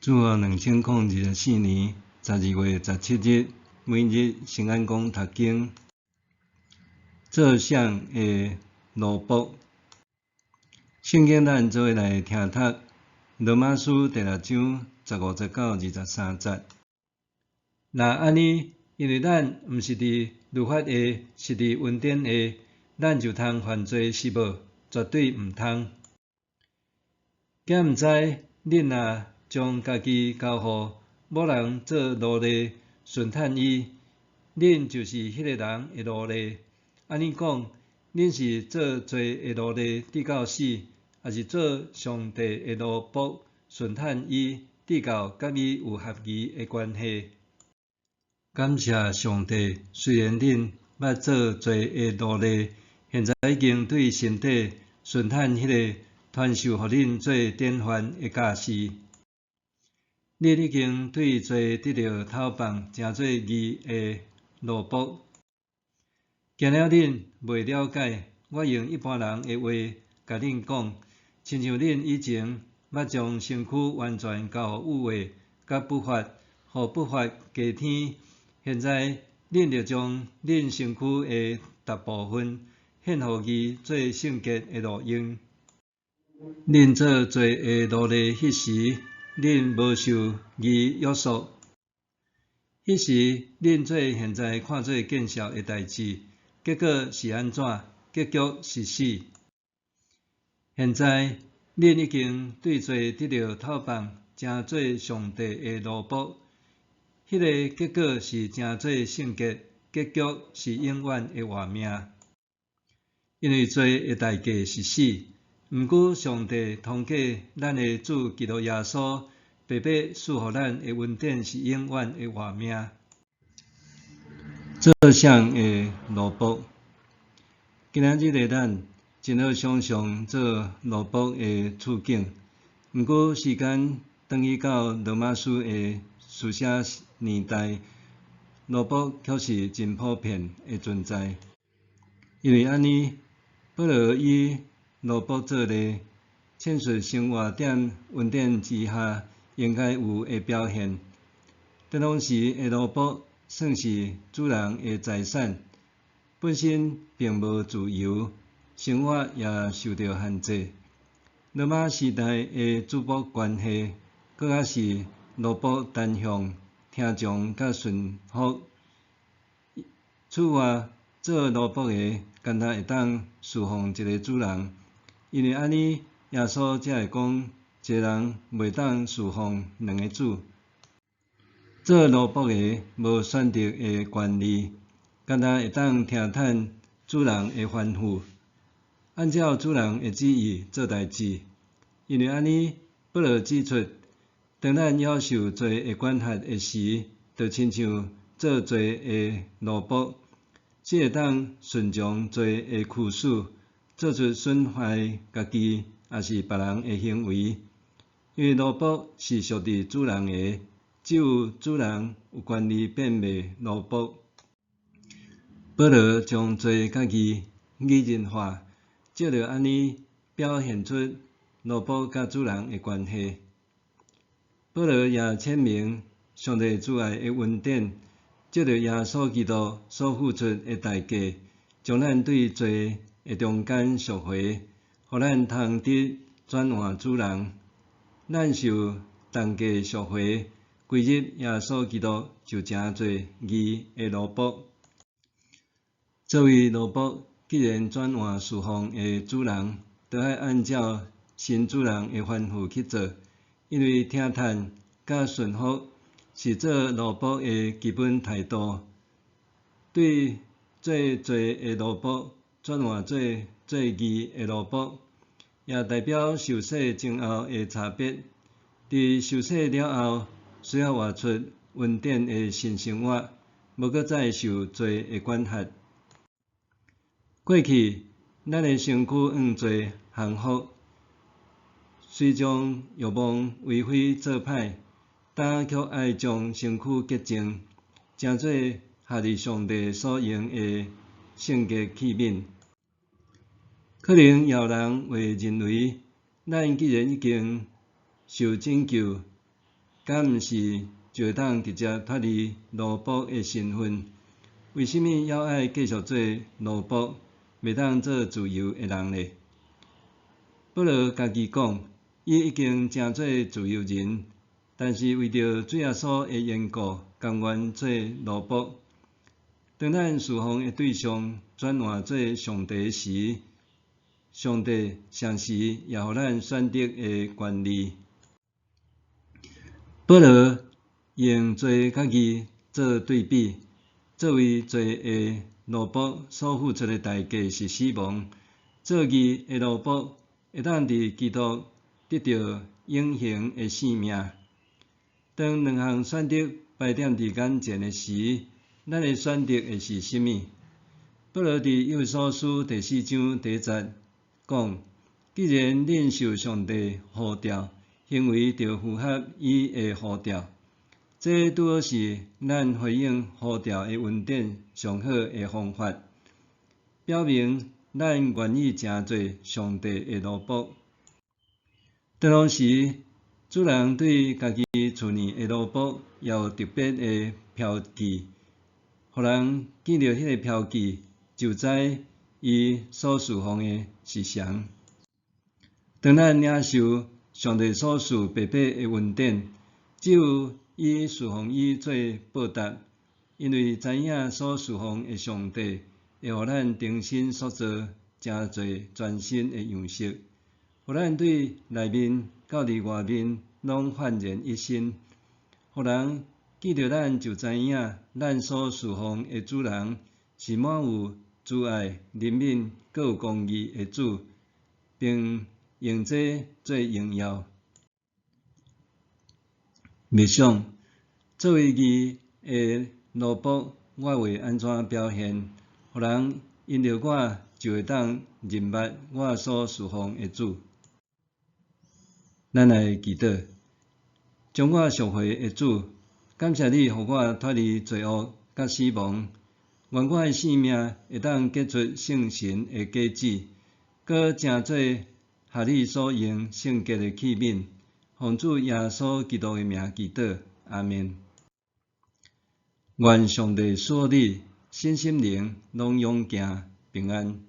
主後2024年12月17日，每日聖安講讀經，做啥的奴僕？聖經咱做伙來聽讀羅馬書第六章15節到23節。若按呢，因為咱毋是佇律法下，是佇恩典下，咱就通犯罪是無？絕對毋通。敢毋知恁若將家己交予某人做奴隸，順趁伊，恁就是彼個人的奴隸。按呢講，恁是做罪的奴隸，直到死，抑是做上帝的奴僕，順趁伊，直到佮伊有合宜的關係。感謝上帝，雖然恁捌做罪的奴隸，現在已經對身體順趁彼个傳授予恁做典範的教示。恁已經對罪得著解放，成做義的奴僕。驚了恁袂了解，我用一般人的話共恁講，親像恁以前捌將身軀完全交予欲畫佮不法，予不法加添。現在恁著將恁身軀的逐部分獻予義做聖潔的路用。恁做罪的奴隸彼時，恁無受義約束。彼時恁做現在看做見笑的代誌，結果是按怎？結局是死。現在恁已經對罪得著解放，成做上帝的奴僕。彼个結果是成做聖潔，結局是永遠的活命。因為罪的代價是死，毋過上帝通過咱的主基督耶穌，白白賜予咱的恩典是永遠的活命。做啥的奴僕？今仔日的咱真好想像做奴僕的處境，毋過時間轉去到羅馬書的書寫年代，奴僕卻是真普遍的存在。因為按呢，保羅以奴僕做例，闡述生活佇恩典之下應該有的表現。佇當時的奴僕算是主人的財產，本身並無自由，生活也受著限制。羅馬時代的主僕關係，閣較是奴僕單向聽從佮順服。此外，做奴僕的，干焦會當事奉一个主人，因為按呢，耶穌才會講，一个人袂當事奉兩个主。做奴僕的無選擇的權利，干焦會當聽趁主人的吩咐，按照主人的旨意做代誌。因為按呢，保羅指出，當咱猶受罪的管轄的時，就親像做罪的奴僕，只會當順從罪的驅使，做出損害家己抑是別人的行為。因為奴僕是屬佇主人的，只有主人有權利變賣奴僕。保羅將罪佮義擬人化，藉著按呢表現出奴僕佮主人的關係。保羅也闡明上帝慈愛的恩典，藉著耶穌基督所付出的代價，將咱對罪的中間贖回，予咱通得轉換主人。咱受重價贖回，歸入耶穌基督，就成做義的奴僕。作為奴僕，既然轉換事奉的主人，就愛按照新主人的吩咐去做，因為聽趁佮順服是做奴僕的基本態度。對做罪的奴僕轉換做做義的奴僕，也代表受洗前後的差別。佇受洗了後，需要活出恩典的新生活，無閣再受罪的管轄。過去，咱的身軀向罪降服，隨從欲望為非作歹，今卻愛將身軀潔淨，成做合佇上帝所用的聖潔器皿。可能也有人會認為，咱既然已經受拯救，敢毋是就會當直接脫離奴僕的身份？為啥物猶愛繼續做奴僕，袂當做自由的人呢？保羅家己講，伊已經成做自由人，但是為著主耶穌的緣故，甘願做奴僕。當咱事奉的對象轉換做上帝時，上帝同時也予咱選擇的權利。保羅用罪佮義做對比，作為罪的奴僕所付出的代價是死亡，做義的奴僕會當佇基督得著永恆的生命。當兩項選擇擺踮佇眼前的時，咱的選擇會是啥物？保羅佇以弗所書第四章第一節講：既然恁受上帝呼召，行為著符合伊的呼召。這拄好是咱回應呼召的恩典上好的方法，表明咱願意成做上帝的奴僕。當時，主人對家己厝內的奴僕也有特別的標記，予人見著彼个標記，就知伊所事奉的是誰。當咱領受上帝所賜白白的恩典，只有以事奉伊做報答，因為知影所事奉的上帝會予咱重新塑造，成做全新的樣式，予咱對內面到佇外面攏煥然一新，予人見著咱就知影咱所事奉的主人是滿有慈愛、憐憫、閣有公義的主，並用這做榮耀。默想，作為義的奴僕，我會按怎表現，予人因著我就會當認捌我所事奉的主？咱來祈禱，將我贖回的主，感謝你予我脫離罪惡佮死亡，願我的生命會當結出聖神的果子，閣成做合你所用聖潔的器皿。奉主耶穌基督的名祈禱，阿們。願上帝賜予你身心靈攏勇健平安。